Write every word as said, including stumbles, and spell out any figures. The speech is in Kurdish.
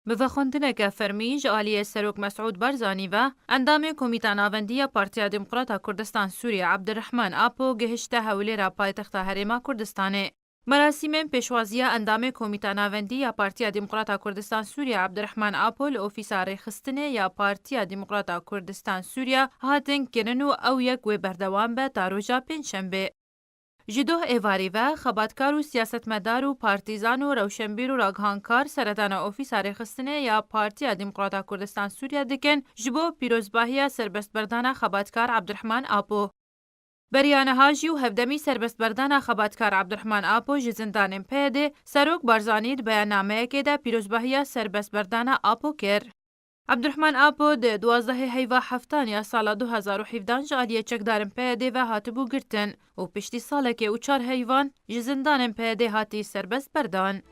Bi vexwendineke fermî ji aliyê Serok Mesûd Barzanî ve endamê Komîta Navendî ya Partiya Demokrata Kurdistan Sûriye Abdurrahman Apo gihişte Hewlêra paytexta Herêma Kurdistanê. Merasîmên pêşwaziya endamê Komîta Navendî ya Partiya Demokrata Kurdistan Sûriye Abdurrahman Apo li Ofîsa Rêxistinê ya Partiya Demokrata Kurdistan Sûriye hatin kirin û ew yek wê berdewam be ta roja Pêncşembê. Ji doh êvarî ve xebatkar û siyasetmedar û partîzan û rewşenbîr û ragihankar seredana Ofîsa Rêxistinê ya Partiya Demokrata Kurdistan Sûriye dikin ji bo pîrozbahiya serbestberdana xebatkar Abdurrahman Apo. Beriya niha jî û hevdemî serbestberdana xebatkar Abdurrahman Apo ji zindanên P Y D'ê Serok Barzanî di beyannameyekê de pîrozbahiya serbestberdana Apo kir. Abdurrahman Apo di duwazdehê heyva heftan ya sala du hezar û hevdehan ji aliyê çekdarên P Y D'ê ve hatibû girtin û piştî salekê û çar heyvan ji zindanên P Y D'ê hatî serbest berdan.